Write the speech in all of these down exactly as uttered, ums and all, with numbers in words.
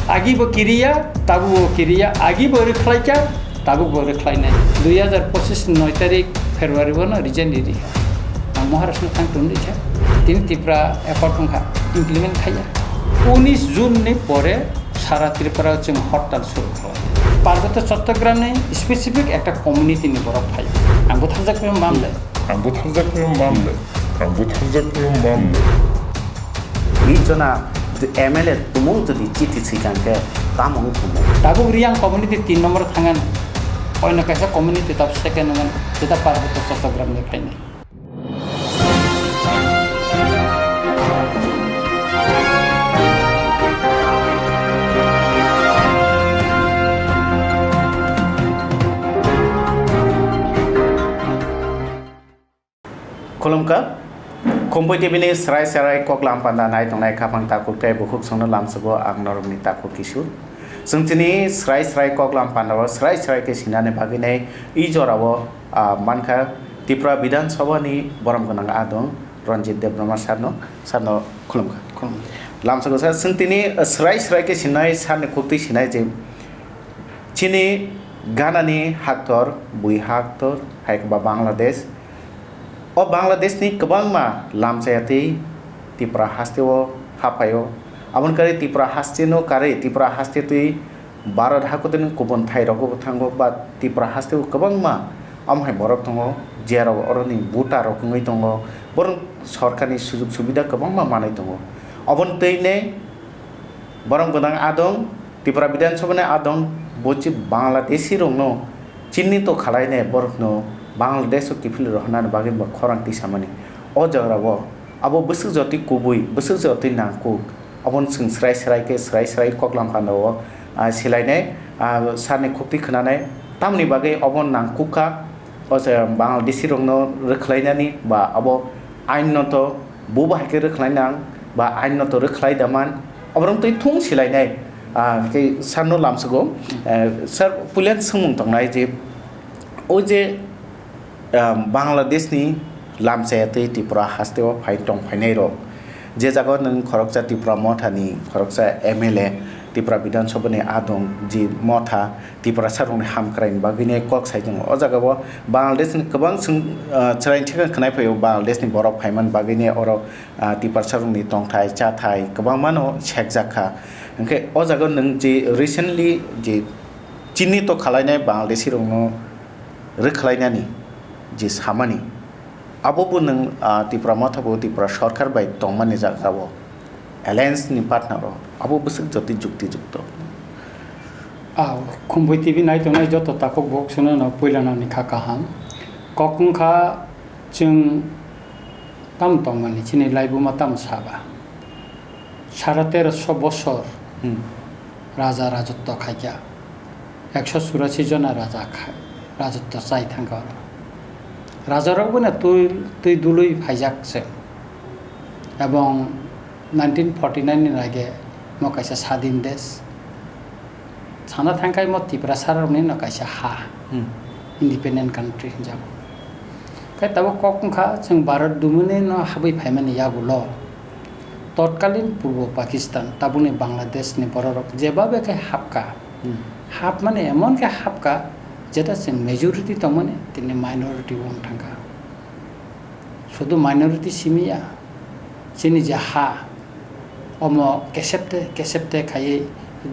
Agi bo kiriya, tabuk bo kiriya, agi bo rwkhlaikha, tabuk bo rwkhlainai. Dui hazar pochis ni noi tarik February bono resign ri rikha. Ang Maharashtra thang tong rikha. Tini Tripura accord wngkha, implement khaiya. Unis June ni pore sara Tripura o chwng hortal suru khlai. Parboto Chattogram ni specific ekta community ni borok phai. Ang butharjak phai mamle. Ang butharjak phai mamle. Ang butharjak phai mamle. Bini jona M L A tumung jodi chithi swikang khe tamo wng thumung. Tabuk Riyang community tin number thangan. Oino kaisa community tab second ngan. Jeta Parboto Chattogram ni phainai. Khulumkha. Khumpui T V ni Srai Srai Koklam Panda nai tongnai khaphang takhuk tei bukhuk songno lamsugo ang norokni takhuk Kishore. Chwng chini Srai Srai Koklam Panda o srai srai khe sinani bagwi nai i jorao, ah, mankha Tripura Bidhan Sabha ni borom gwnang adong Ranjit Debbarma sir no, sir no khulumkha. Khulumkha. Lamsugo sir, chwng tini, ah, srai srai khe sinai sir ni khuktwi sinai je chini Ghana ni haktor, bui haktor, hai khe ba Bangladesh. O Bangladesh ni kwbangma lamchaya twi Tripura haste o haphaio. Aboni karwi Tripura haste no karwi Tripura haste twi Bharat hakutung ni kubun thai rogo bo thango ba Tripura haste o kwbangma omo hai borok tongo, je rok oroni buta rok wngwi tongo. Borok sorkar ni sujug subida kwbangma manwi tongo. Oboni twi ne Borom gwnang adong, Tripura Bidhan Sabha ni adong, bo chi Bangladeshi rokno chinni to khalai nai borokno Bangladesh o kiphil rohornani bagwi bo khorang tisamani. O jaga o abo bwswk jotwi kubui, bwswk jotwi nangkuk, aboni chwng srai srai khe srai srai koklam panda o, ah, silainai, ah, sir ni khuktwi khwnanai. Tamoni bagwi obo nangkuk kha, o se Bangladeshi rokno rwkhlainani ba abo ain no to bo bahai khe rwkhlai nang ba ain no to rwkhlai da man, oborok twi thung silainai, ah, tei sir no lamsugo. Eh, sir, puilan swngmung tongnai je, o je, ah, Bangladesh ni lamchaya tei Tripura haste o phai tong phainai rok, je jaga o nwng khoroksa Tripura Motha ni khoroksa M L A, Tripura Bidhan Sabha ni adong ji Motha, Tiprasa rokni hamkraini bagwino kok sai tongo. O jaga o Bangladesh ni kwbang chwng, ah, chwrai theka khwnai phaio, Bangladesh ni borok phaimani bagwino oro, ah, Tiprasa rokni tongthai chathai kwbangmano sekjak kha. Hinkhe o jaga nwng je recently je chinni to khalainai Bangladeshi rokno rwkhlainani je samani, abo bo nwng, ah, Tipra Motha bo Tipra Sarkar bai tongmani jaga o alliance ni partner o abo bwswk jotwi jukti jukto. Ah, Khumpui T V nai tongnai joto takhuk boksono no puila nani kha kaham. Kok wngkha chwng tamo tongmani chini laibuma tamo saba. Sara teroso bosor Hmm. raja rajotto khaikha. Ekso churasi jona raja khai, rajotto chai thangkha oro. Rajarok bono twi, twi dului phaijak se. Ebong nineteen forty nine ni age mo kaisa sadin desh. Sana thangkhai mo Tiprasa rokni no kaisa ha. Hmm. Independent country hinjago. Khe tabuk kok wngkha chwng Bharat dumuni no habwi phaimani yagulo. Totkalin Purbo Pakistan, tabukni Bangladesh ni bororok jebabe khe hapkha. Hmm. Hapmani emon khe hapkha, jeta chwng majority tongmani, tini minority wng thangkha. Sudu minority simi ya, chini je ha, omo kesepte, kesepte khaiwi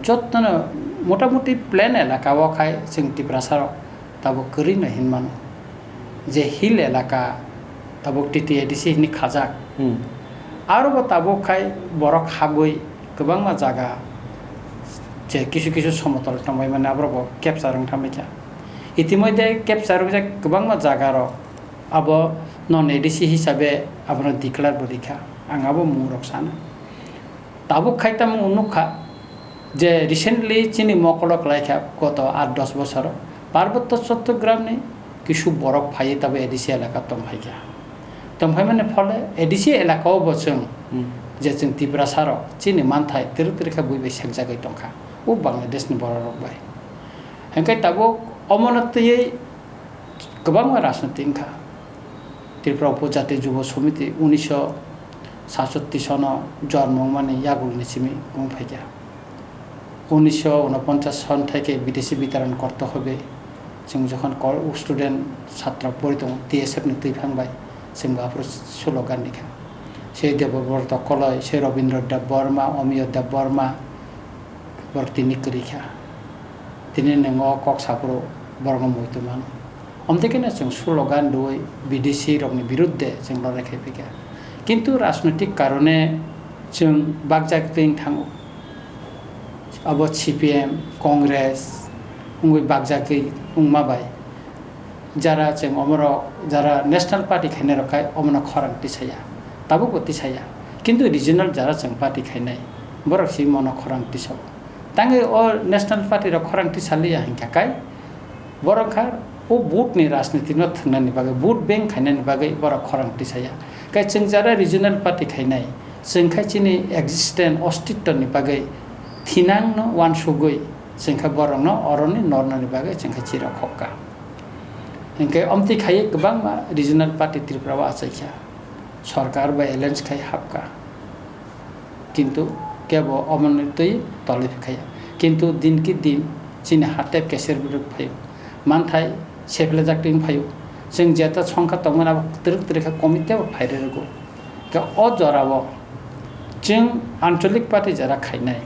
jotono motamuti plain elaka o khai chwng Tiprasa rok tabuk kwrwi no hinmano. Je hill elaka tabuk T T A D C hinwi khajak. Hmm. Aro bo tabuk khai borok habwi kwbangma jaga je kisu kisu somotol tongbai mani aborok bo capture wng tangbaikha. Itimodhye capture wngjak kwbangma jaga rok abo non A D C hisabe abono declare bo rikha. Ang abo mung rok sana. Tabuk khai tamo nukha je recently chini mokolo kwlaikha goto aat dos bosoro Parbotto Chottogramni kisu borok phaiwi tabo A D C elaka tongphaikha. Tongphaimani phole A D C elakao bo chwng Hmm. je chwng Tiprasa rok chini manthai twrwk twrwk khe bui bai sekjagwi tongkha o Bangladeshni bororok bai. Hinkhe tabuk omono twiwi kwbangma rajniti wngkha. Tripura Upojati Jubo Samiti unisho satsotti sono jormo wngmani yagulni simi wng phaikha. Unisho unoponchas son thaike bidesi bitaran korte hobe. Chwng jokhon kor-, student chatra pori tongo, T S F ni twiphang bai chwng bo aphuru slogan rikha. Sei Debobroto Koloi, sei Robindra Debbarma, Omiyo Debbarma, borok tini kwrwi kha. Tini nwng o kok saphuru borokno muitu mano. Omtwi kheno chwng slogan rwui bidesi rokni birudde chwng lorai khai phaikha. Kintu rajnoitik karone chwng bakjak twi thango. Abo C P M, Congress wngwi bakjagwi wngma bai jara chwng omorok jara National Party khainai rok khai omono khorang tisaya, tabukbo tisaya. Kintu regional jara chwng party khainai borok si mono khorang tisao. Tangwi o National Party rok khorang tisaliya hinkha khai, borok kha o vote ni rajniti no thwngnani bagwi, vote bank khainani bagwi borok khorang tisaya. Kai chwng jara regional party khainai, chwng khai chini existence, ostitto ni bagwi thinang no wansugwi chwng khai borok no oroni nornani bagwi chwng khai chira khokka. Hinkhe omtwi khaiwi kwbangma regional party Tripura o achaikha, sorkar bai alliance khai hapkha. Kintu kebo omoni twi tolwi phikaya. Kintu din ki din chini hate kesir bwrwk phaio. Manthai sephlejak twi phaio. Chwng jeta songkha tongmani abo twrwk twrwk khe komite bo phairwrwgo. Khe o jorao chwng ancholik party jara khainai.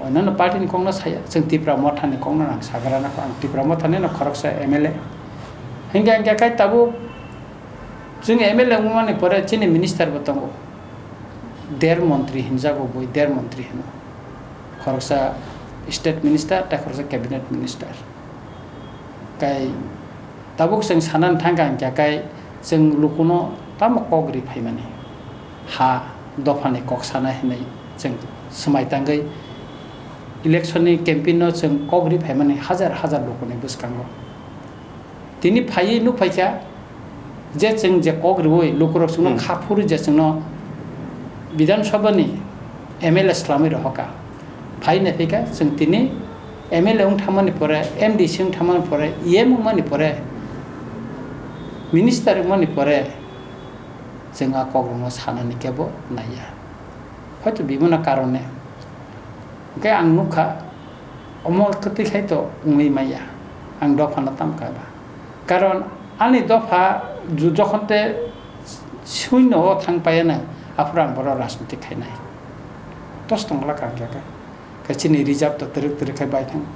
Onano party ni kokno saya, chwng Tipra Motha ni kokno ang sagrana, ang Tipra Motha ni no khoroksa M L A. Hinkhe hinkhe khai tabuk chwng M L A wngmani pore chini minister bo tongo. Der montri hinjago bui, der montri hino. Khoroksa state minister, tei khoroksa cabinet minister. Kai tabuk chwng sanani thangkha hinkhe kai chwng lukuno tamo kok ri phaimani. Ha dophani kok sana hinwi chwng swmai tangwi election ni campaign no chwng kok ri phaimani hajar hajar lukuni bwskango. Tini phaiwi nukphaikha je chwng je kok riwi lukurok chwngno Hmm. kha phuru je chwngno Bidhan Sabha ni M L A swlamwi rohorkha. Phai naiphaikha chwng tini M L A wng thangmani pore, M D C wng thangmani pore, E M wngmani pore, minister wngmani pore chwng a kokrokno sanani kebo naiya. Hoito bibino karone. Hwnkhe ang nukha, omo kwtwi khai to wngwi maya, ang dophano tamkha ba. Karon ani dopha ju-, jokhon te suino o thang paiya nai, aphuru ang bohrok rajniti khainai. Tos tongla kang khe khe. Khe chini reserve to twrwk twrwk khai bai thang.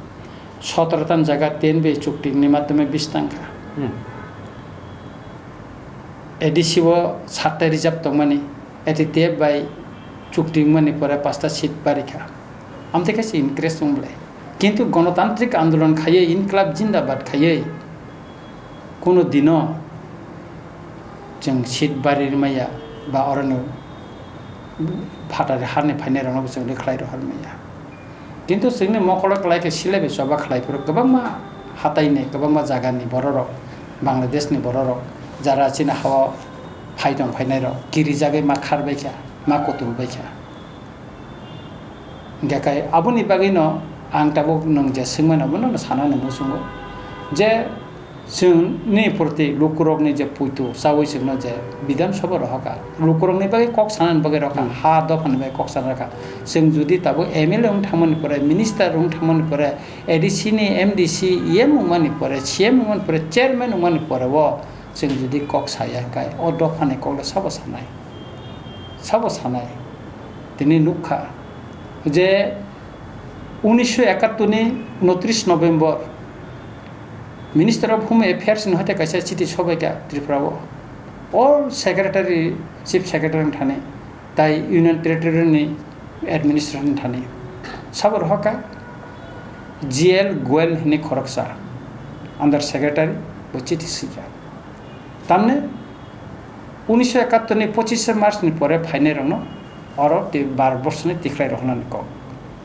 Sotoro tan jaga ten bai chukti ni matome bis tang kha. Hmm. A D C o satta reserve tongmani, A T T F bai chukti wngmani pore pasta seat barikha. Amtwi khe se increase wng belai. Kintu gonotantrik andolon khaiwi, inklab jindabad khaiwi, kuno dino chwng seat bari rwmaya ba orono phatari harni phainai rokno bo chwng rwkhlai rohor maya. Kintu chwngni mokolo kwlai khe silaibai choba khlai phuru kwbangma hataini, kwbangma jagani bororok, Bangladeshni bororok, jara chini hao phai tong phainairok kirijagwi ma kharbaikha, ma kutulbaikha. Hingkhe kai aboni bagwino ang tabuk nwng je swngmano, bono sanani muchungo je, chwngni proti lukurokni je puitu chaui chwngno je Bidhan Sabha rohorkha, lukurokni bagwi kok sanani bagwi rohorkha, Hmm. ha dophani bagwi kok sana rohorkha. Chwng jodi tabuk M L A wng thangmani pore, minister wng thangmani pore, A D C ni M D C E M wngmani pore, C M wngmani pore, chairman wngmani pore o chwng jodi kok saya hwnkhe o dophani kokno sabo sanai? Sabo sanai? Tini nukha je unisho ekattor ni unotris November Minister of Home Affairs ni hoite kaisa chiti sobaikha Tripura o. All secretary, chief secretary ni thani, tai Union Territory ni administration ni thani. Sabo rohorkha G L Goel hwnwi khoroksa under secretary bo chiti swikha. Tamni unisho ekattor ni pochishe March ni pore phainai rokno oro ti-, Bharat borso ni tikhlai rohornani kok,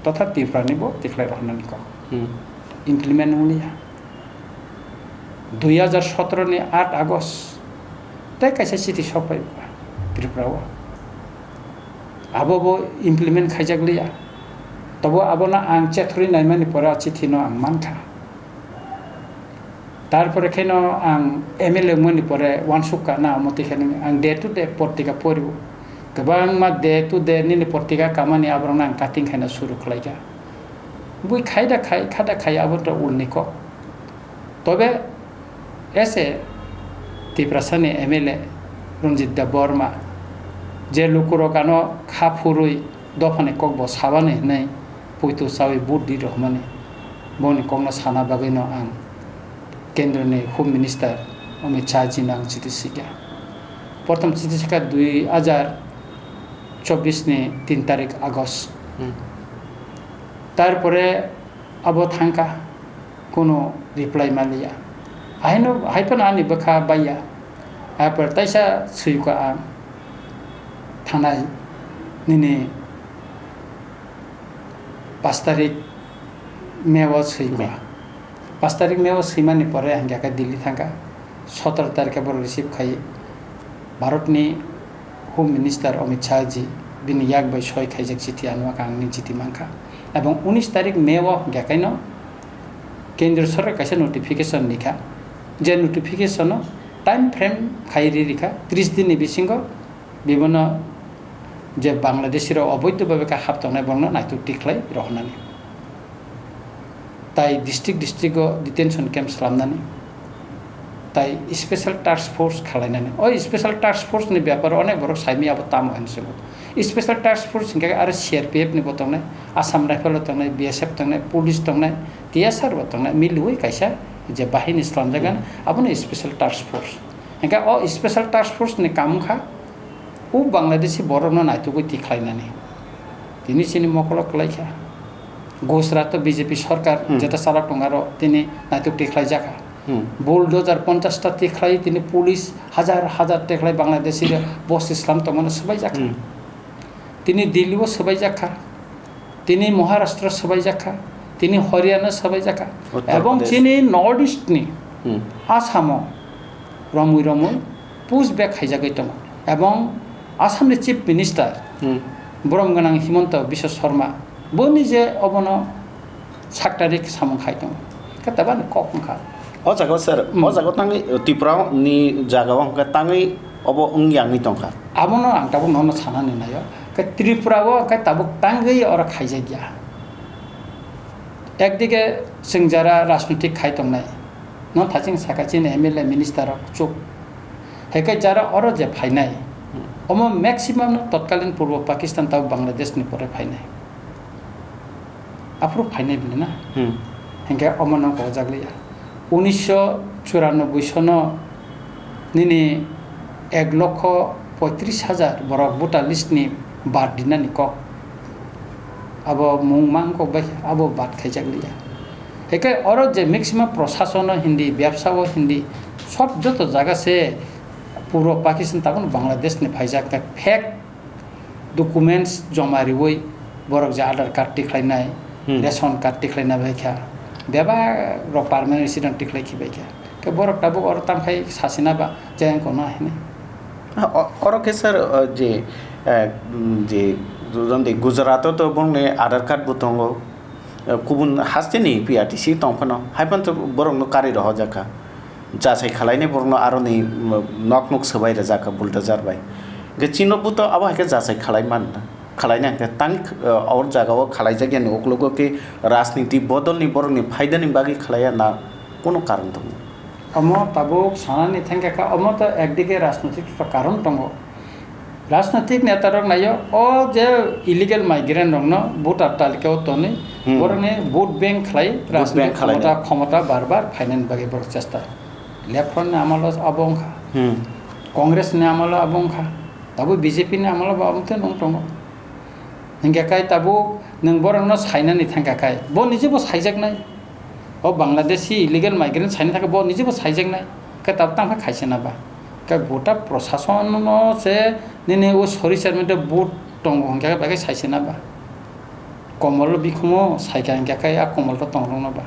totha Tripura ni bo tikhlai rohornani kok. Hmm. Implement wng liya. Dui hajar sotoro ni aat August tei kaisa chiti sok phai Tripura o. Abo bo implement khaijak liya. Tobo abono ang chethurwi naimani pore a chithi no ang mankha. Tarpore kheno ang M L A wngmani pore uansukha na omo twi khe nini ang day to day portika porio. Kwbangma day to day nini portika kamani aborokno ang cutting khaina suru khlaikha. Bui khai da khai, kha da khai, abo to ulni kok. Tobe ese Tiprasani M L A Ranjit Debbarma je lukurok ano kha phurwi dophani kokbo sabani hinwi puitu chawi vote di rohmani, boni kokno sana bagwino ang Kendroni Home Minister Amit Shah jino ang chiti sikha. Prothom chiti sikha dui hajar chobbish ni tin tarik August. Hmm. Tarpore abo thangkha, kuno reply maliya. Haino, haiphano ani bwkha baiya. Apor taisa suyuka ang thanai nini pas tarik May o suyuka. May. Pas tarik May o swimani pore hingkha khe Delhi thangkha. Sotoro tarikhe borok receive khai Bharatni Home Minister Amit Shah ji bini yak bai soi khaijak chithi ano ang ni chithi mankha. Ebong unis tarik May o hingkha khe no Kendriya Sorkar kaisa notification nikha. Je notification o time frame khai ri rikha, tris din ni bisingo bibono je Bangladeshi rok oboidho bhabe kha hap tongnai borokno naituk tikhlai rohornani. Tai district district o detention camp slamnani. Tai special task force khalainani. O special task force ni bepar o onek borok saimaya abo tamo hinwi swngo. Special task force hinkhe aro C R P F ni bo tongnai, Assam Rifle o tongnai, B S F tongnai, police tongnai, T S R bo tongnai, miliwi kaisa je bahini slamjak gana, abono special task force. Hinkhe o special task force ni kam wngkha, o Bangladeshi borokno naitugwi tikhlainani. Tini chini mokolo kwlaikha. Gujarat o B J P sorkar Hmm. jeta chalok tongo aro tini naituk tikhlaijakha. Hmm. Bulldozer ponchash ta tikhlai tini police hajar hajar tikhlai Bangladeshi rok bosti slam tongmano swbaijakha. Hmm. Tini Delhi o swbaijakha. Tini Maharashtra swbaijakha. Tini Haryana swbaijakha. Uttar Ebong Pradesh. Chini North East ni Hmm. Assam o romwi romwi push back khaijagwi tongo. Ebong Assam ni Chief Minister Hmm. borom gwnang Himanta Biswa Sarma bo nije obono saktarik samung khai tongo. Khe tabani kok wngkha. O jaga o sir, Hmm. o jaga o tangwi Tripura ni jaga o hwnkhe tangwi obo wng yangwi tongkha. Abono ang tabuk nono sanani naio. Khe Tripura o khe tabuk tangwi oro khaijakya. Ekdige chwng jara rajnitik khai tongnai, no thaching saka chini M L A minister rok chuk. Hekai jara oro je phainai, Hmm. omo maximum no totkalin Purbo Pakistan tabo Bangladesh ni pore phainai. Aphuru phainai bini na? Hmm. Hinkhe omo no kok jak liya. Unisho churanobboi sono nini ek lokho poitris hajar borok voter list ni bad dinani kok. Abo mung mang kok bai abo bad khaijak liya. Hinkhe oro je maximum prosasono hindi, byabsao hindi, sob joto jaga se puro Pakistan tabuk Bangladesh ni phaijak, fake documents joma riwi borok je Aadhaar card tikhlainai, Hmm. ration card tikhlaina bai kha, bebak rok permanent resident tikhlai khibai kha. Khe borok tabuk oro tangkhai sasina ba jayang kono hini. Ah, o-, oro khe sir, uh, je, eh, mm, je, jodi Gujarat o to bongni Aadhaar card bo tongo, eh, kubun hasteni P R T C tong phano, hai phano to borokno kari rohorjak kha. Jachai khalainai borokno aroni, mm, nok nok swbai rwjak kha bulldozer bai. Hwnkhe chino buto abo hai khe jachai khalai man, khalaina hwnkhe tang, eh, or jaga o khalaijak yani uklogo khe rajniti bodolni borokni phaidani bagwi khalaiya na kono karon tongo? Omo tabuk sanani thangkha kha, omo to ekdige rajnotik karon tongo. Rajnotik neta rok naio, o je illegal migrant rokno voter talika o tonwi, Hmm. borokni vote bank khlai, Vote bank rajnotik khlaina. khomota, khomota bar bar phainani bagwi borok chesta. Left front ni amalo abo wngkha, Hmm. Congress ni amalo abo wngkha, tabuk B J P ni amalo bo abo wngkhe nung tongo. Hinkhe kai tabuk nwng borokno sainani thangkha kai, bo nije bo saijaknai. O Bangladeshi illegal migrant saina thangkha, bo nije bo saijaknai. Khe tabuk tangkha khaisena ba. Khe gota prosasonno se nini o sori chairman de vote tongo hinkhe bai khe saisena ba. Komol bikhumo saikha hinkhe khe a komol to tongrokno ba.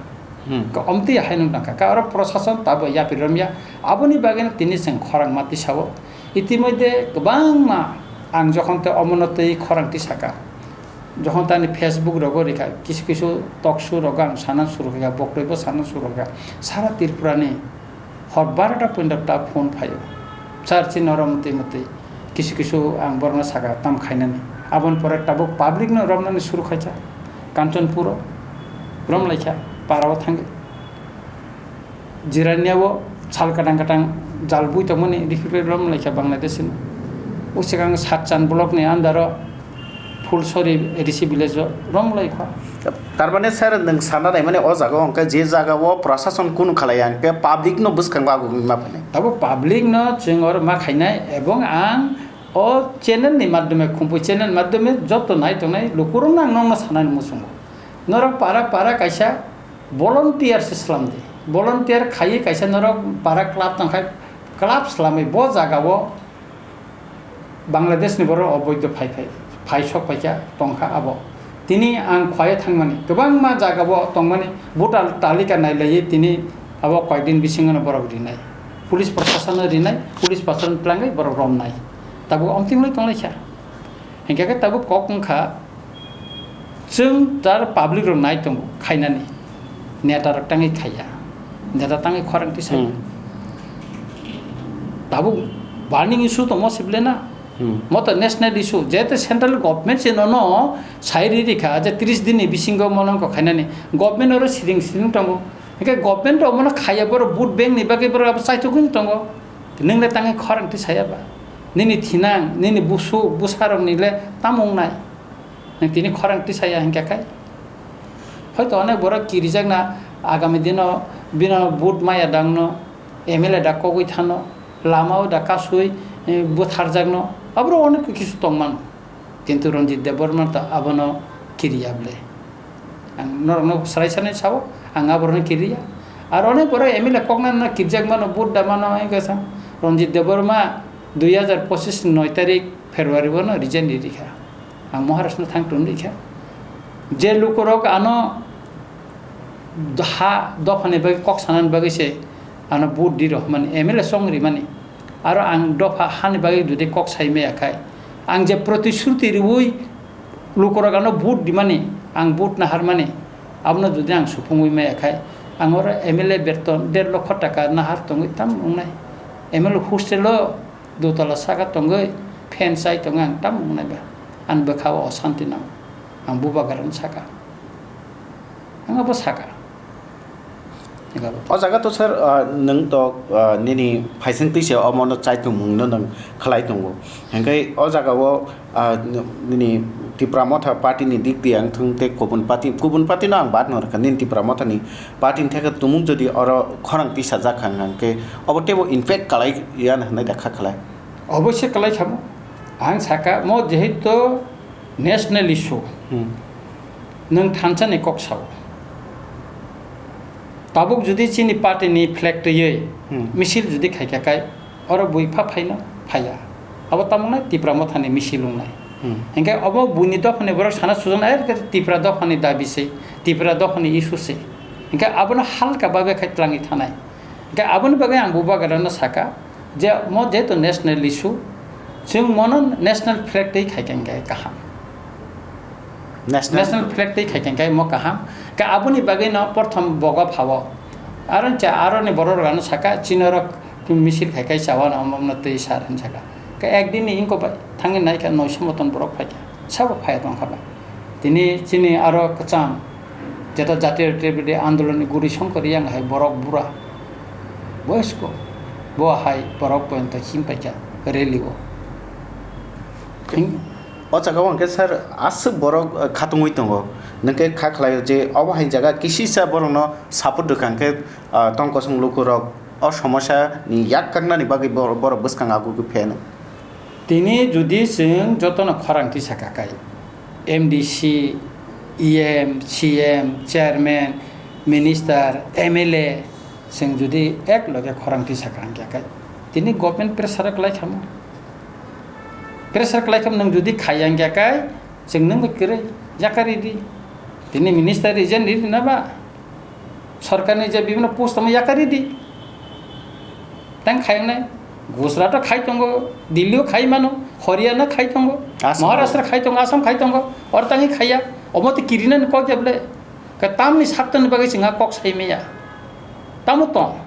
Hmm. Khe omtwi haino nangkha. Khe oro prosason tabuk yapri romya. Aboni bagwino tini chwng khorang ma tisao. Itimodhye kwbangma ang jokhon tei omono twi khorang tisaka. Jokhon tani Facebook rogo rikha, kisu kisu talk show rogo ang sana suru kha, bokroi bo sana suru kha. Sara Tripura ni hor barota poinda ta phone phaio. Sir chini oro mtwi mtwi kisu kisu ang borokno saka tam khainani. Aboni pore tabuk public no romnani suru khaisa Kanchanpur o. Rom laikha, para o thangwi. Jirania o sal katang katang jal bui tongmani refugee rom laikha Bangladesh ni. O swkang Satchan block ni under o Phulsori A D C village o rom laikha. Tar mane sir, nwng sana nai mane o jaga o hwnkhe je jaga o prashason kunu khalai ya, hwnkhe public no bwskango agugwi ma phainai. Tabo public no chwng oro ma khainai, ebong ang o channel ni madhyome, Khumpui channel ni madhyome joto nai tongnai lukurok no ang nokno sanani muchungo. Norok para para kaisa volunteer se slam di. Volunteer khaiwi kaisa norok para club tongkhai, club slamwi bo jaga o Bangladesh ni borok oboidho phai phai, phai sok paikha tongkha abo. Tini ang khwlaiwi thangmani, kwbangma jaga o tongmani voter talika nailaiwi tini abo koyekdin bisingo no borok rinai. Police prashasan no rinai, police prashasan twlangwi borok romnai. Tabuk omtinglai tonglaikha. Hinkhe khe tabuk kok wngkha, chwng tar public rok nai tongo khainani, neta rok tangwi khaiya, neta tangwi khorang tisai. Hmm. Tabuk burning issue tongmo sible na? Hmm. Mo to national issue, je te central government se nono sai ri rikha je tris din ni bisingo mono wngkha khainani, government oro siring siring tongo. Hinkhe government rok mono khaiya, borok vote bank ni bagwi borok abo chaithogwi tongo. Nwng le tangwi khorang tisaya ba? Nini thinang, nini busuk, bwsarokni le tamo wngnai? Nwng tini khorang tisaya hinkha khai? Hoito onek borok kirijakna agami dino bino vote maya dangno, M L A da kogwi thano, lama o da kasui, eh, bwtharjakno, aborok onek kisu tongmano. Kintu Ranjit Debbarma ta abono kiriya ble. Ang norokno swrai sanai sao, ang aborokno kiriya. Ar onek borok M L A koknano kirjak mano, vote da mano, wngkha sa Ranjit Debbarma dui hajar pochis ni noi tarik February bono resign ri rikha. Ang Maharashtra thang tong rikha. Je lukurok ano ha dophani bagwi kok sanani bagwi se ano vote di rw mani, M L A chong ri mani. Aro ang dopha hani bagwi jodi kok sai maya khai, ang je protishruti riui lukurok ano vote di mani, ang vote nahar mani, abono jodi ang supungwi maya khai, ang oro M L A beton der lokho taka nahar tongwi tam wngnai. M L A hostel o dotala saka tongwi fan chai tongwi ang tam wngnai ba. Ang bwkha o osanti nango. Ang bubagrano saka. Ang abo saka. Ego abo. O jaga to sir, ah, nwng to, ah, nini phaising twi se omo no chai tongmung no nwng khlai tongo. Hingke o jaga o, ah, n-, nini Tipra Motha party ni dik di ang thung te kubun party, kubun party no ang bad no rwkha. Nini Tipra Motha ni party ni theke tumung jodi oro khorang tisa jak kha hingke obo tebo impact kalai ya hwnwi da kha khlai. Obo se kalai khamo. Ang saka mo jehetu national issue. Hmm. Nwng thansa ni kok sao. Tabuk jodi chini party ni flag twiwi Hmm. misil jodi khaikha kai, oro bui pha phaino phaiya. Abo tamo wngnai Tipra Motha ni misil wngnai. Hmm. Hinkhe obo buini dopha ni borok sana sujaknai, "Are khe Tipra dopha ni dabi se, Tipra dopha ni issue se." Hinkhe abono halka babe khai twlangwi thanai. Hinkhe aboni bagwi ang bubagrano saka je mo jehetu national issue, chwng mono national flag twi khaikha hinkhe kaham. National National flag twi khaikha hinkhe mo kaham. Hinkhe aboni bagwino prothom bogo phao. Aro cha aroni borok rokno saka, "Chini oro misil khaikha chawano omo omno twi sar," hwn saka. Hinkhe ekdin ni ingko bai thangwi naikha noisho moton borok phaikha. Sabo phai tongkha ba. Tini chini aro kwcham, jeta jatiyo tebide andolon ni guri songkor yang hai borok bura. Boyosko, bo hai borok poyonto him paikha rally o. Hing- O jaga o hwnkhe sir aswk borok, eh, khatungwi tongo. Nwng khe kha khlaio je obo hai jaga kisisa borokno support rwkha hwnkhe, ah, tong kosong lukurok o somosya ni yak kaknani bagwi bor-, borok bwskang agugwi pheno. Tini jodi chwng jotono khorang tisa kakai, M D C, E M, C M, chairman, minister, M L A, chwng jodi ek loge khorang tisa kaham khe kai, tini government pressure kwlai khamo. Pressure kwlai khamo, nwng jodi khaiya hwnkhe kai, chwng nwng bai kwrwi yakaridi. Tini minister resign rina ba? Sorkarni je bibhinno post tongma yakaridi. Tang khayangnai. Gujarat o khai tongo, Delhi o khai mano, Haryana khai tongo, Assam o. Maharashtra khai tongo, Assam khai tongo. Oro tangwi khaiya. Omo twi kirinani kok ya bwle. Ka tamni saktani bagwi chwngha kok sai maya. Tamo tong?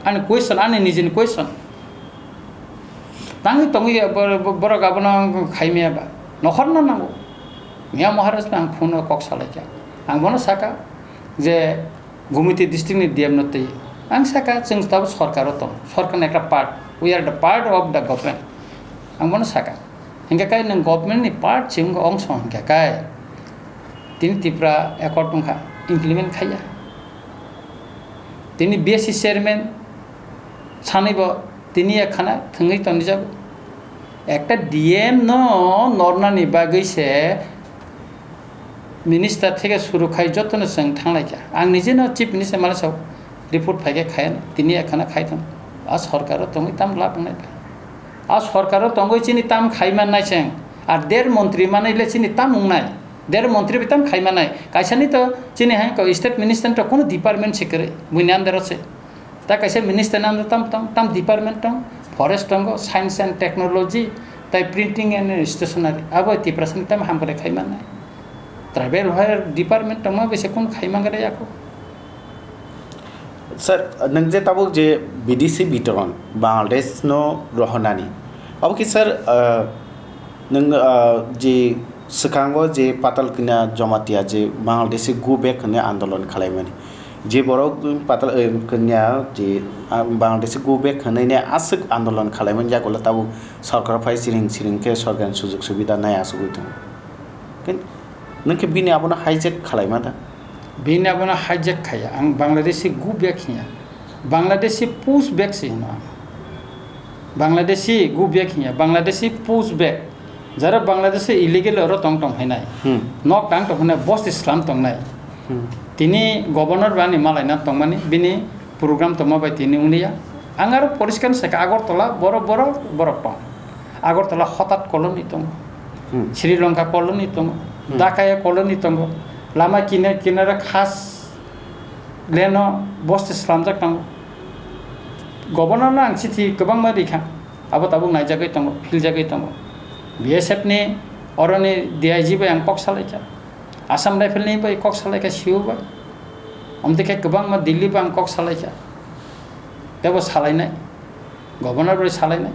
Ani question, ani nijini question. Tangwi tongwi ya bor-, bor-, borok abono khai maya ba. Nokhorna nango. Miya Maharaj no ang phone o kok salaikha. Ang bono saka, je Gumiti district ni D M no twi. Ang saka, chwng tabo sorkaro tong, sorkarni ekta part, we are the part of the government. Ang bono saka. Hingke kai nwng government ni part, chwng ongso hingke kai. Tini Tripura accord wngkha, implement khaiya. Tini B S C chairman sanwi bo tini ekhana thwngwi tonijago. Ekta D M no nornani bagwi se minister theke suru khai jotono chwng thanglaikha. Ang nijeno chief minister mala sao report phaikhe khaya tini ekhana khai thang. A sorkaro tongwi tam lab wngnai ba. A sorkaro tongwi chini tam khai mannai chwng. A der montri manwi le chini tam wngnai. Der montri bai tam khai mannai. Kaisani to chini hai ko state minister to kono department se kwrwi. Buini under o se. Ta kaisa minister ni under tam, tam, tam department tong, forest tongo, science and technology, tai printing and stationery. Abo Tiprasa ni tam hamkrai khai mannai. Tribal welfare department tongma bai se kun khai mangre yako. Sir, nwng je tabuk je B D C bitoron Bangladesh no rohonani. Abo ki sir, uh, nwng, uh, je Swkango je Patal Kanya Jamatia je Bangladeshi go back hwnwi andolon khwlaimani. Je borok Patal, eh, Kanya je, ah, Bangladeshi go back hwnwi ne aswk andolon khwlaimani yagulo tabuk sorkar phai siring siring khe sorkarni sujug subida nai asugwi tongo. Kin-, nwng khe bini abono hijack khwlaima da? Bini abono hijack khaiya. Ang Bangladeshi go back hinya. Bangladeshi push back se hino ang. Bangladeshi go back hinya, Bangladeshi push back. Jara Bangladeshi illegal oro tong tong phainai. Hmm. Nok tang tong phainai, bosti slam tongnai. Hmm. Tini governor bani malaina tongmani, bini program tongma bai tini wngliya. Ang aro poriskar saka Agartala, borok, borok, borok tong. Agartala hotat colony tongo. Hmm. Sri Lanka colony tongo. Hmm. Dakaya colony tongo. Lama kine-, kinare khas leno bosti slamjak tongo. Governor no ang chithi kwbangma rikha. Abo tabuk naijagwi tongo, philjagwi tongo. B S F ni oroni D I G bai ang kok salaikha. Assam Rifle ni bai kok salaikha, C O bai. Omtwi khe kwbangma Delhi bai ang kok salaikha. Tebo salainai. Governor bai salainai.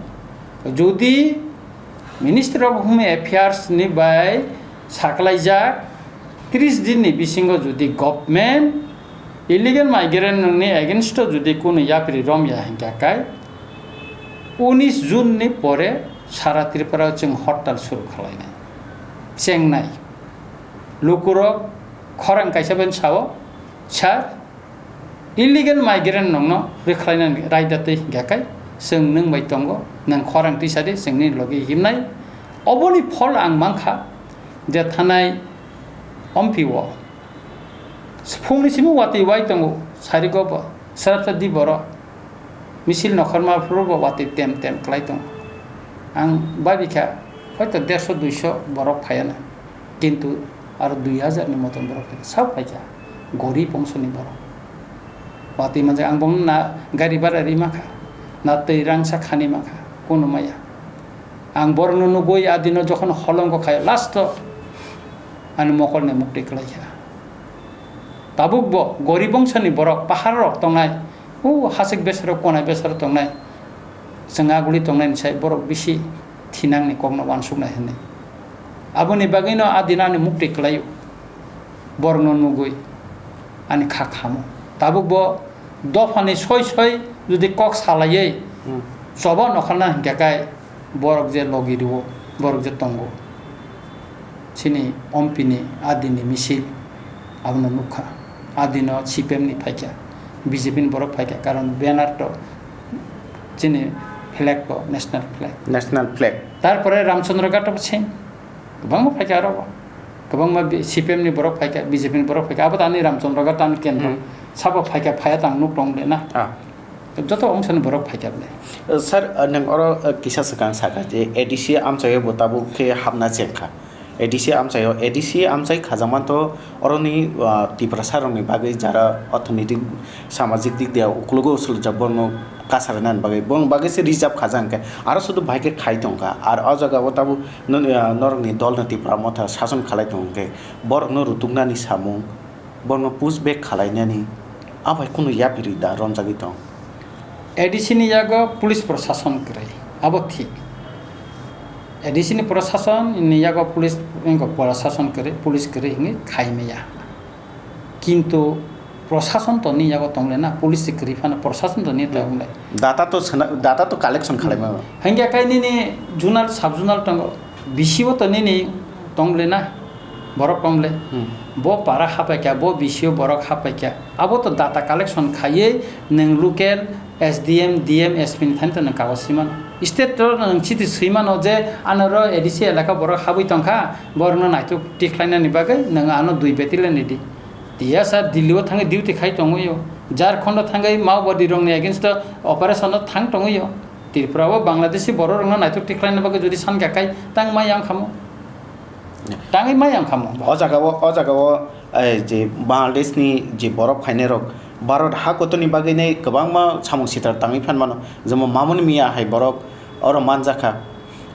Jodi Ministry of Home Affairs ni bai saklaijak tris din ni bisingo jodi government illegal migrant ni against o jodi kunu yapri romya hinkha kai unis June ni pore sara Tripura o chwng hortal suru khwlainai. Chengnai. Lukurok khorang kaisa bai sao, sir, illegal migrant nokno rwkhlainani raida twi hinkha kai chwng nwng bai tongo, nwng khorang twi sa di, chwng nini logi himnai. Oboni phol ang mankha je thanai ompi o phungni simi watwi wai tongo, sarigo bo srapsa di borok misil nokhorma phuru bo watwi tem tem klai tongo. Ang babikha hoito derso duiso borok phaiana. Kintu aro dui hajar ni moton borok phaikha, sab phaikha, gorib bongsoni borok. Watwi manjak ang bono na gari bhara ri mankha, na twi rangsa khani mankha, kunu maya. Ang borokno nugwi adino jokhon holongo khaio, last o ani mokolni mukti kwlaikha. Tabuk bo gorib bongsoni borok pahar rok tongnai, o hasik besero konai besero tongnai, chwng aguli tongnaini sai borok bisi thinangni kokno uansuknai hwnwi. Aboni bagwino a dino ani mukti kwlaio, borokno nugwi ani kha khamo. Tabuk bo dophani soi soi jodi kok salaiwi Hmm. choba nokharna hinkha kai borok je logi rwo, borok je tongo. Chini ompini adini misil abono nukha. Adino C P M ni phaikha, B J P ni borok phaikha, karon banner to chini flag to national flag. National flag. Tarpore Ramchandra Ghat to same. Kwbangma phaikha aro bo. Kwbangma B-, C P M ni borok phaikha, B J P ni borok phaikha. Abo to ani Ramchandra Ghat ani kendro. Hmm. Sabo phaikha, phaiya tang nuk tong de na. Ah. Joto ongsani borok phaikha bwle. Uh, sir, uh, nwng oro, uh, kisa swkang sakha je A D C amchaio bo tabuk khe hapna chengkha. A D C amchaio, A D C amchai khajakma to oroni, uh, Tiprasa rokni bagwi jara orthonetik, samajik dik dia uklogo swlwkjak borokno kasarnani bagwi, borokni bagwi se reserve khajak hwnkhe aro sudu bahai khe khai tongkha. Ar o jaga o tabuk nini, uh, norokni dolno Tipra Motha sason khalai tong hwnkhe borokno rutuknani samung, borokno push back khalainani, abai kunu yapri da romjagwi tong. A D C ni yago police prosason kwrwi, abo thik. A D C ni prosason ni yago police, wngkha prosason kwrwi, police kwrwi hwnwi khai maya. Kintu Prosason to ni yago tongle na, police se kwrwi phano prosason to ni Hmm. tongle. Data to sena-, data to collection khalaima. Hingke kai nini zonal, sub zonal tongo, B C O to nini tongle na, borok tongle. Hmm. Bo para hapaikha, bo B C O borok hapaikha. Abo to data collection khaiye nwng local S D M, D M, S P ni thani to nwng kagoj swi mano. State to nwng chiti swi mano je ano ro A D C elaka borok habwi tongkha, borokno naithok tikhlainani bagwi nwng ano dui battalion ridi. Tiyasa Delhi o thangwi duty khai tongwi o, Jharkhand o thangwi Maobadi rokni against o operation o thang tongwi o. Tripura o Bangladeshi borok rokno naithok tikhlaina bagwi jodi sankha khai tang mai yang khamo. Tangwi mai ang khamo. O jaga o, o jaga o, eh, je Bangladesh ni je borok phainai rok Bharat ha kotor ni bagwi nai kwbangma samung sitra tangwi phan mano. Jemon Mamuni Miya hai borok oro manjakha.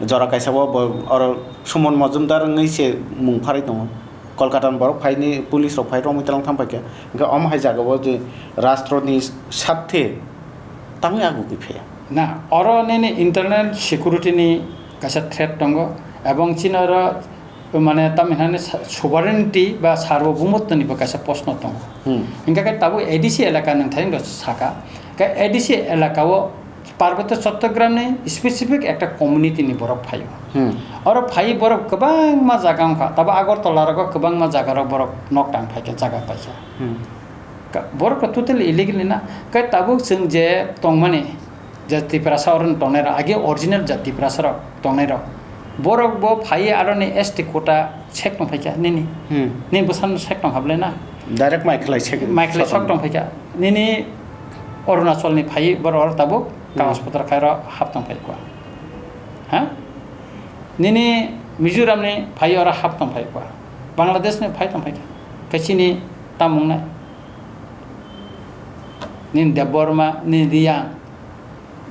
Jora kaisa o bo oro Suman Majumdar wngwi se mung pharwi tongo. Kolkata ni borok phaini police rok phai romwi twlang thang paikha. Hingke omo hai jaga o je rastro ni sathe tangwi agugwi phaiya. Na, oro nini internal security ni kaisa threat tongo, ebong chini oro, mane, tamni hwnani sa-, sovereignty ba sarvobhumotto ni bo kaisa proshno tongo. Hmm. Hingke khe tabuk A D C elaka nwng thani rok saka, khe A D C elaka o Parbotyo Chattogram ni specific ekta community ni borok phaio. Hmm. Oro phai borok kwbangma jaga wngkha, tabo Agartala rogo kwbangma jaga rok borok nok tang phaikha, jaga paikha. Hmm. Ka-, borok rok totally illegal ni na. Khe tabuk chwng je tongmani, je Tiprasa oro tongnai rok, age original je Tiprasa rok tongnai rok, borok bo phai aroni S T quota sek tong phaikha nini. Hmm. Nini bwsano sek tong hablai na. Direct mai khlai sek. Mai khlai sok tong phaikha. Nini Arunachal ni phai borok oro tabuk Hmm. Kagoj potro khai oro hap tong phaikha. Ha? Nini Mizoram ni phai oro hap tong phaikha. Bangladesh ni phai tong phaikha. Khe chini tamung nai. Nini Debbarma, nini Riyang,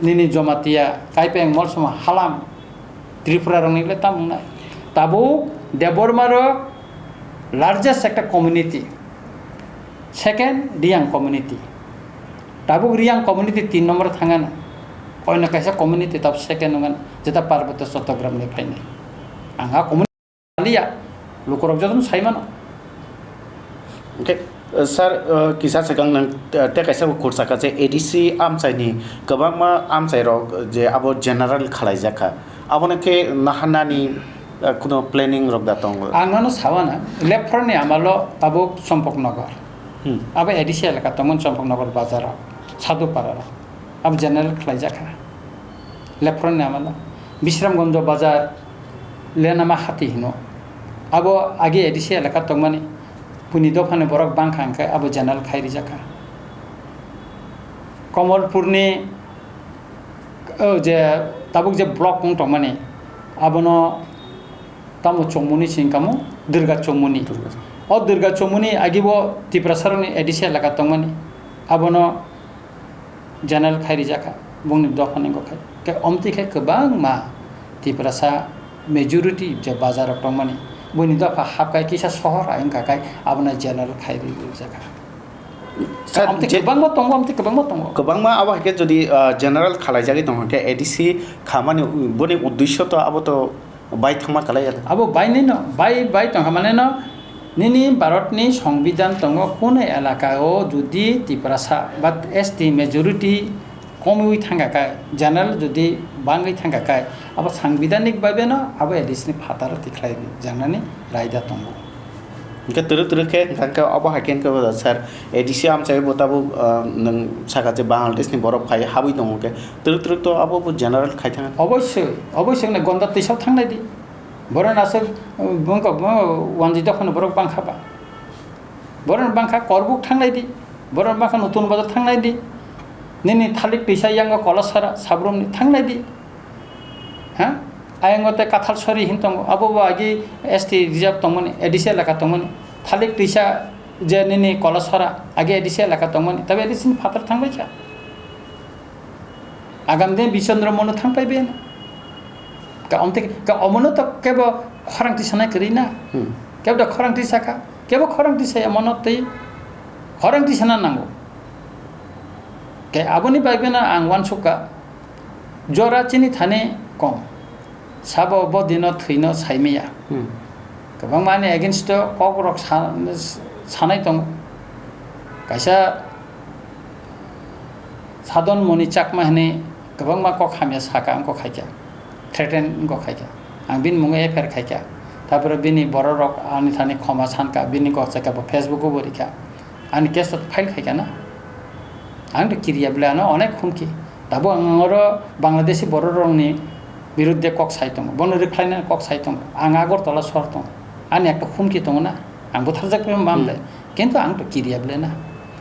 nini Jomatia, Kaipeng, Molsoma, Halam, Tripura rokni le tamo wngnai. Tabuk Debbarma rok largest ekta community, second Riyang community. Tabuk Riyang community tin number thangana. Koino kaisa community tab second wngana, jeta Parbotyo Chattogram ni phainai. Ang a community Liya, lukurok jotono sai mano. Hwnkhe, eh, sir, eh, kisa swkang nwng, eh, tei kaisa bo khursa kha je A D C amchaini kwbangma amchairok je abo general khalaijakha. Abono khe naharnani, eh, kuno planning rok da tongo? Ang nono sawana, lephorni amalo tabuk Champaknagar. Hmm. Abo A D C elaka tongmani Champaknagar bazaro, Sadhupara. Abo general khlaijakha. Lephorni amalo. Bisramganj bazar, Lenama hati hino. Abo age A D C elaka tongmani. Buini dophani borok bangkha hwnkhe abo general khai rijakha. Komolpurni, o je, tabuk je block wng tongmani, abono tamo chongmuni se wngkha mo Durga Chongmuni. Durga. O Durga Chongmuni agibo Tiprasarokni A D C elaka tongmani. Abono general khai rijakha, bongni dophani wngkha khai. Khe omtwi khe kwbangma Tiprasa majority je bazar rok tongmani, buini dopha hapkai kisa sohor hai wngkha khai, abono general khai rijakha. Sir, Omtwi je kwbangma tongo, omtwi kwbangma tongo. Kwbangma abo hai khe jodi, ah, general khalaijagwi tongkha khe A D C khamani u-, boni uddesyo to abo to Bai thangma kalai ya. Abo bai nino, bai, bai tongkha mane no, nini Bharat ni Songbidan tongo, kunu elaka o jodi Tiprasa ba S T majority komwi thangkha khe, general jodi bangwi thangkha khe, abo sangbidhanik bhabe no abo A D C ni phataro tikhlai janani raida tongo. Hingke twrwk twrwk khe, hingke abo hai khe, hingke bo sir, A D C amchai bo tabuk, ah, nwng saka je Bangladesh ni borok phai habwi tongo khe, twrwk twrwk to abo bo general khai thang. Oboisoi, oboisoi hwnwi gonda twisao thangnai di. Borok aswk, uh, bongkok, uh, wanjwi dophano borok bangkha ba. Borok bangkha Korbuk thangnai di. Borok bangkha Nutun Bazar thangnai di. Nini thalik twisa yango Kolasara, Sabrumni thangnai di. Ha? Ayang o tei Kathal Sori hin tongo. Abo bo agi S T reserve tongmani, A D C elaka tongmani. Thalik twisa je nini Kolasara, agi A D C elaka tongmani. Tabe A D C ni phatar thangbai kha. Agam de Bichandra mono thang pai beno. Ka omte ka omono to kebo khorang tisa na kwrwi na. Hmm. Kebo da khorang tisa ka. Kebo khorang tisa ya mono tei khorang tisa na nango. Ke aboni bai beno ang wansuk ka. Jora chini thani kom. Sabo bo dino thwino saimaya. Hmm. Kwbangma ani against o kok rok sa-, sanai tongo. Kaisa Sadon Moni Chakma hinwi kwbangma kok hamya saka wngkha khaikha, threaten wngkha khaikha. Ang bini mungo F I R khaikha. Tapore bini bororok ani thani khoma sankha, bini gokchaka bo Facebook o bo rikha. Ani case to file khaikha na. Ang to kiriya bwle ano onek humki. Tabuk ang oro Bangladeshi bororokni biruddhe kok sai tongo. Bono rwkhlainani kok sai tongo. Ang Agartala sohor tongo. Ani ekta humki tongo na. Ang butharjak bai mamle. Kintu ang to kiriya bwle na.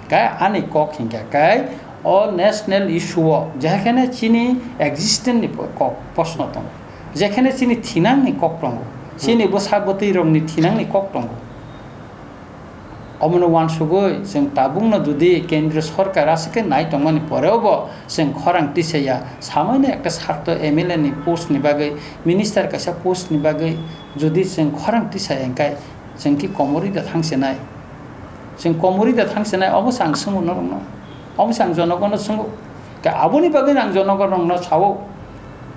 Kai ani kok hinkha kai o national issue o jekhene chini existence ni kok posno tongo. Jekhene chini thinang ni kok tongo. Chini bwsa bwtwi rokni thinang ni kok tongo. Omono uansugwi chwng tabukno jodi kendriya sorkar aswk khe nai tongmani poreo bo chwng khorang tisaya samoino ekta sarto M L A ni post ni bagwi, minister kaisa post ni bagwi jodi chwng khorang tisaya hwnkhe chwng ki komorwi da thangsinai. Chwng komorwi da thangsinai obo se ang swngo norokno. Omo se ang jonogono swngo. Khe aboni bagwi ang jonogono sao.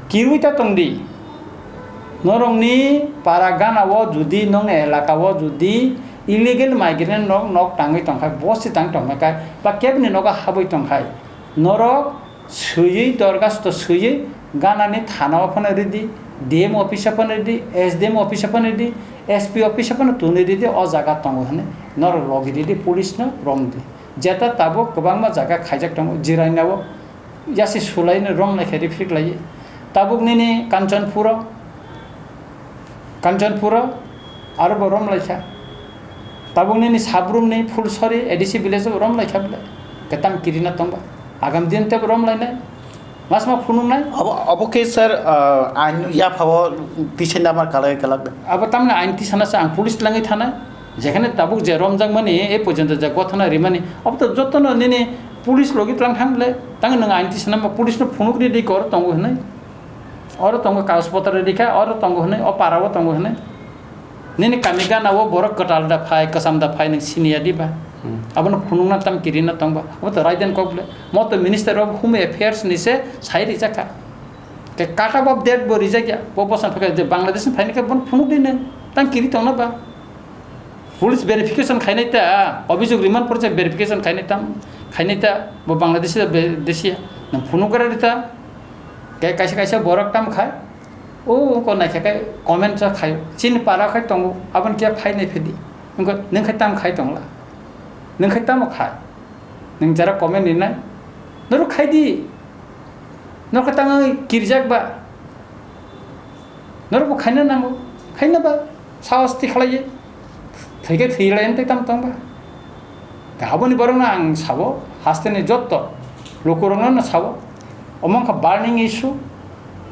Kirwi ta tongdi. Norokni para gana o jodi nong elaka o jodi illegal migrant nok nok tangwi tongkhai, bosti tang tongkhai, ba kebni nogo habwi tongkhai. Norok swiwi dorgasto swiwi ganani thana o phano ridi, D M office o phano ridi, S D M office o phano ridi, S P office o phano tuni ridi, o jaga tongo hwnwi norok logi ridi, police no romdi. Jeta tabuk kwbangma jaga khaijak tongo, Jirainao yasi sulaino romlai khe rifrik lai. Tabuk nini Kanchanpuro, Kanchanpuro aro bo romlai kha. Tabuk nini Sabrumni Phulsori A D C village o romlai kha bwle. Kwtam kirina tongba. Agam din tebo romlainai. Mas ma phunuknai. Abo, abo khe sir, ah, ain yapha o tisai namar kalai kalak. Abo tamni ain tisana se ang police langwi thanai. Jekhane tabuk je romjakmani, e porjonto je gothana rimani, abo to jotono nini police logi tlang thang bwle. Tang nwng ain tisana ma police no phunuk ri di kor tongo hwnwi. Oro tongo kagoj potro ri kha, oro tongo hwnwi, o para o tongo hwnwi. Nini kami gana o borok kwtal da phai, kwcham da phai, nwng siniya diba? Hmm. Abono phunukna tam kirina tongba. Abo to raiden kok bwle. Mo to Minister of Home Affairs ni se sai rijak kha. Ke kata bo date bo rijak ya. Bo bosan phaka je Bangladesh ni phaini khe bon phunuk di nwng. Tam kiri tongna ba. Police verification khainai ta, obhijog riman porse verification khainai tam, khainai ta, bo Bangladeshi da be-, Deshi ya. Nwng phunuk gra di ta. Ke kaisa kaisa borok tam khai. O ko naikha kai comment sa khai. Chini para khai tongo, abon khe phai nai phedi. Nwng khe, nwng khai tam khai tongla. Nwng khai tamo khai. Nwng jara comment rinai. Norok khai di. Norok tang kirjak ba. Norok bo khaina nango. Khaina ba. Sahos ti khlai. Thwikhe thwilai tei tam tong ba. Ka aboni borokno ang sabo, hasteni jotto lukurokno no sabo. Omo wngkha burning issue,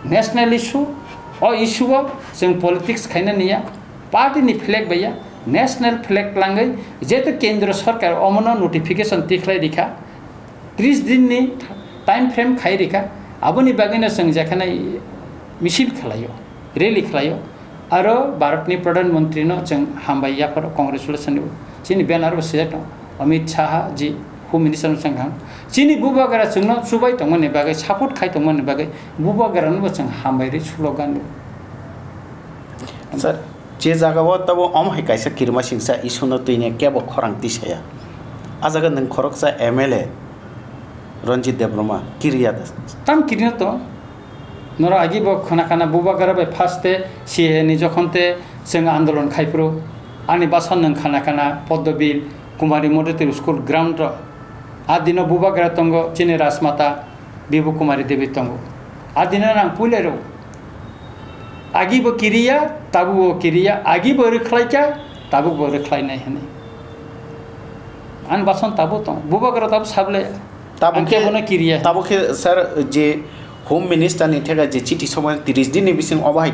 national issue. O issue o chwng politics khaina niya. Party ni flag baiya, national flag langwi jeto kendro sarkar omono notification tikhlai rikha. Tris din ni time frame khai rikha. Aboni bagwino chwng jekhane misil khlaio, rally khlaio. Aro Bharatni Pradhan Mantrino chwng hambai yapharo, congratulation. Chini banner bo swijak tongo, Amit Shah ji, Home Minister no chwng kaham. Chini bubagra chwngno chubai tongmani bagwi, support khai tongmani bagwi bubagrano bo chwng hambai rwi slogan rw. Sir, je jaga o tabo omo hai kaisa kirima singsa issue no twi ne kebo khorang tisaya. A jaga nwng khoroksa M L A Ranjit Debbarma kiriya da. Tam kirina to. Noro agi bo khana khana bubagra bai first te C A A ni jokhon te chwng andolon khai phuru ani basan nwng khana khana Poddobil Kumari Model School ground ro. A dino bubagra tongo chini Rajmata Bibu Kumari Devi tongo. A dino nang puilai ro. Agi bo kiriya, tabu bo kiriya, agi bo rwkhlaikha, tabuk bo rwkhlainai hwnwi. Ani basan tabu tong, bubagra tabu sable, Tabu ang khe khe, bono kiriya. Tabu khe sir, je Home Minister ni thega je chiti somoi tris din ni bising obo hai,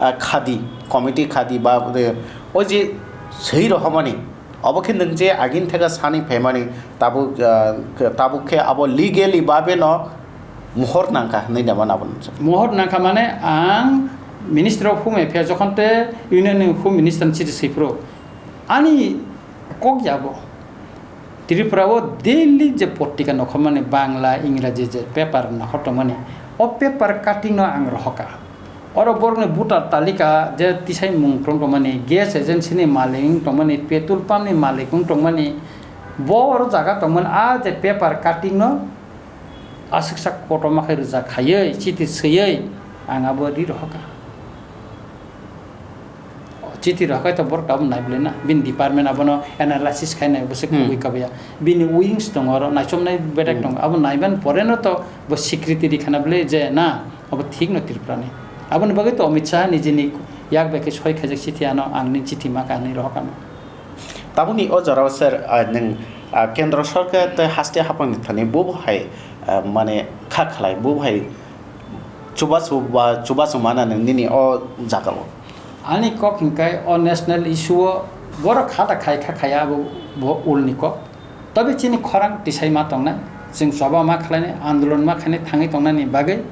ah, khadi, committee khadi ba, eh, o je swi rohormani, obo khe nwng je agini thega sani phaimani, tabuk, ah, tabuk khe abo legally babe no mohor nangkha hwnwi da mano abo nungsa. Mohor nangkha mane ang Minister of Home Affairs jokhon te Union ni Home Minister ni chiti swi phuru ani kok ya bo. Tripura o daily je potrika nokhormani Bangla, Ingraji je paper nokhor tongmani, o paper cutting no ang rohoka. Oro borokni voter talika je tisai mung tong tongmani, gas agency ni malik wng tongmani, petrol pump ni malik wng tongmani, Bo oro jaga tongmani a je paper cutting no aswksa kotorma khe rwjak khaiwi, chiti swiwi ang abo ri rohorkha. Chiti rohorkha to borok abo naibolai na, bini department abono analysis khainai bwswk Hmm. kubui kabya. Bini wings tongo oro, naichomnai bedek Hmm. tongo, abo naimani pore no to bo secretary khana bwle je na, abo thik no Tripura ni. Aboni bagwi to Amit Shah nijini yak bai khe soi khaijak chiti ano, ang ni chiti ma kha hinwi rohorkha no. Tabukni o jorao sir, ah, nwng, ah, kendro sorkar tei haste haphangni thani bo bo hai, ah, mane kha khlai, bo bo hai chubachu ba chubachu mana nwng nini o jagao? Ani kok hinkhe o national issue o borok kha da khai kha khaya abo bo ulni kok. Tobe chini khorang tisai ma tongnai, chwng choba ma khlainai, andolon ma khainai thangwi tongnani bagwi.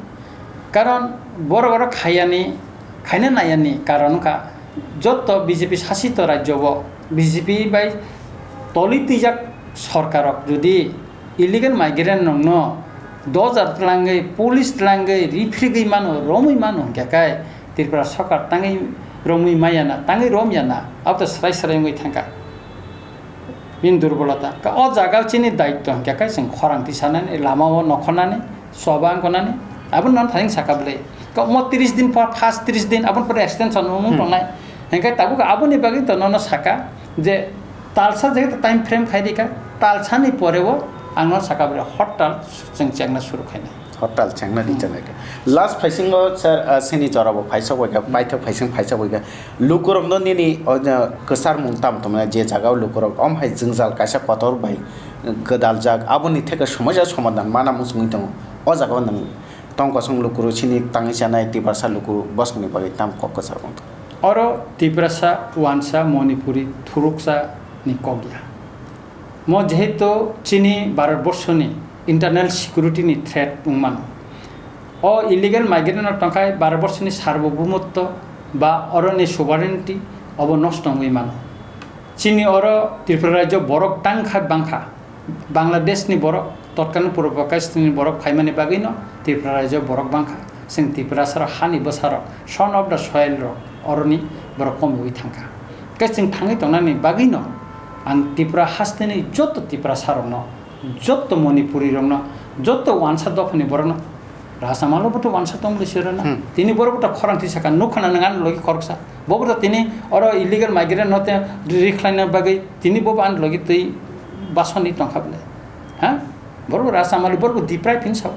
Karon borok oro khaiyani, khaina naiyani karon wngkha, joto B J P sasito rajyo o B J P bai toli twijak sorkarrok jodi illegal migrant rokno dojar tlangwi, police tlangwi, riphirigwi mano, romwi mano hwnkhe kai Tripura sorkar tangwi romwi maya na, tangwi rom ya na, abo to srai srai wngwi thangkha. Bini durbolota. Ka o jaga chini daityo hwnkhe kai chwng khorang tisanani, lama o nokhornani, choba wngkha nani, abo no thani saka bwle. Ka omo tris din por, first tris din, aboni pore extension wngmung Hmm. tongnai. Hwnkhe tabuk aboni bagwi to nono saka je talsa je time frame khai rika, talsani pore o ang no saka bwle hortal chwng chengna suru khainai. Hortal chengna Hmm. rijak nai khe. Last phaisingo sir, ah, sini jora bo phaisa bai kha, Hmm. paithak phaising phaisa bai kha. Lukurok no nini o, ah, kwchar mung tam tongmani je jaga o lukurok om hai jwngjal kaisa kotor bai gwdaljak, aboni theke somosa somadhan mana muchungwi tongo. O jaga o nwng tong kosong lukurok chini tangwi chanai Tiprasa luku bosongni bagwi tam kok kwchar mung tongo. Oro Tiprasa, Wansa, Manipuri, Thuruksa ni kok ya. Mo jehetu chini Bharat borsoni internal security ni threat wngmano. O illegal migrant no tongkhai Bharat borsoni sarbobomottw ba oroni sovereignty obo nosto wngwi mano. Chini oro Tripura rajyo borok tangkha bangkha. Bangladesh ni borok, Totkalni purbo Pakistan ni borok phaimani bagwi no Tripura rajyo borok bangkha. Chwng Tiprasa rok hani bwsa rok, son of the soil rok, oroni borok komiwi thangkha. Khe chwng thangwi tongnani bagwi no ang Tripura hasteni joto Tiprasa rokno, joto Manipuri rokno, joto wansa dophani borokno, Rasamalo boto wansa tong bwle sero na. Hmm. Tini borok boto khorang tisa kha, nukha na nang ani logi khoroksa. Bo boto tini oro illegal migrant no te rikhlaina bagwi tini bo ani logi twi basoni tongkha bwle. Ha? Borok Rasamalo borok deprive hin sao.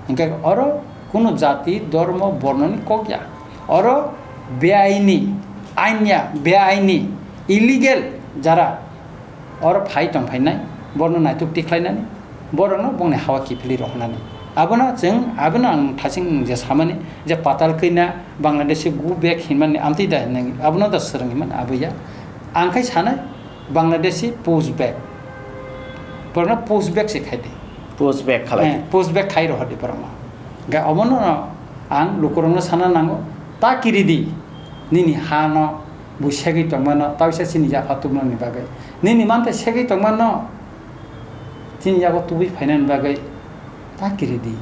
Hingke oro kuno jati, dormo, bornoni kok ya. Oro beaini, ain ya, beaini, illegal jara oro phai tong phainai, borno naituk tikhlainani, borokno bongni hawa kiphilwi rohornani. Abono chwng, abono ang thasing je samani, je patal kwina Bangladeshi go back hinmani amtwi da hinwi, abono da swrwng hinmani abo ya. Ang khai sanai, Bangladeshi push back. Borokno push back se khai di. Push back khalai di. Eh, push back khai rohor di borokno. Ga omono ang lukurokno sana nango, ta kiri di. Nini ha no bui segwi tongmano, ta bisa chini yapha tubunani bagwi. Nini mantha segwi tongmano, chini yago tubui phainani bagwi ta kiri di.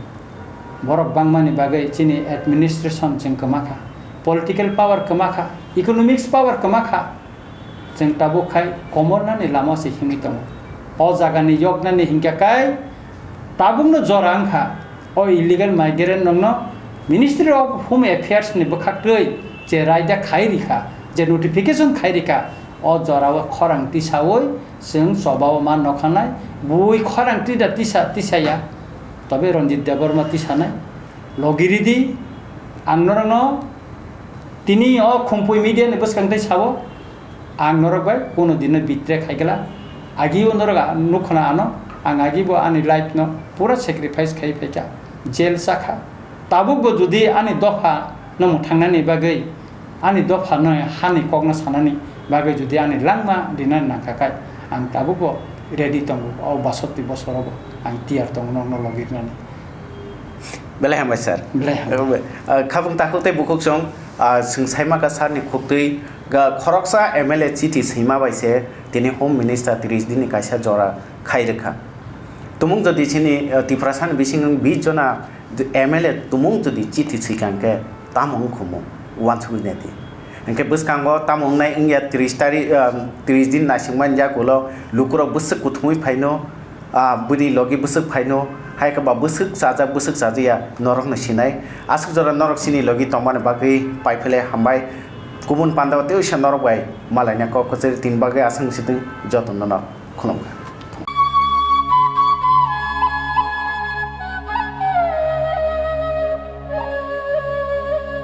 Borok bangmani bagwi chini administration chwng kwma kha, political power kwma kha, economics power kwma kha. Chwng tabuk khai komornani lama se himwi tongo. O jagani yoknani hinkhe kai tabukno jora wngkha. O illegal migrant rokno Ministry of Home Affairs ni bwkhaktwi je raida khai rikha, je notification khai rikha, o jorao khorang tisaui chwng chobao ma nokhanai, bui khorang tida tisa tisaya, tobe Ranjit Debbarma tisanai, logiridi, ang norokno tini o Khumpui media ni bwskang tei sao, ang norok bai kuno dino betray khaigwla, agi o norok a-, nukhono ano, ang agi bo ani life no pura sacrifice khai phaikha, jail chakha, tabuk bo jodi ani dopha no mwthangnani bagwi, ani dopha no hani kokno sanani bagwi jodi ani langma rinani nangkha khai, ang tabuk bo ready tongo, o basoti bosoro bo ang tiyar tongo nokno logi rinani. Belai hambai sir. Belai hambai. Ah, khabung takhuk tei bukhuk chwng, ah, chwng saima kha sir ni khuktwi ga khoroksa M L A chiti swima bai se tini Home Minister tris din ni kaisa jora khai rwkha. Tumung jodi chini, ah, Tiprasa ni bising bis jona M L A tumung jodi chiti swikha hwnkhe tamo wngkhumu uansugwi naidi. Hwnkhe bwskango tamo wngnai wngya tris tari, ah, tris din naisingmani yakulo lukurok bwswk kuthumwi phaino, ah, bwrwi logi bwswk phaino, hai khe ba bwswk chajak bwswk chajakya norokno sinai. Aswk jora norok chini logi tongmani bagwi paiphailai hambai. Kubun pandao teisa norok bai malaina kok kwchari tini bagwi aswk swtwng jotono no khulumkha.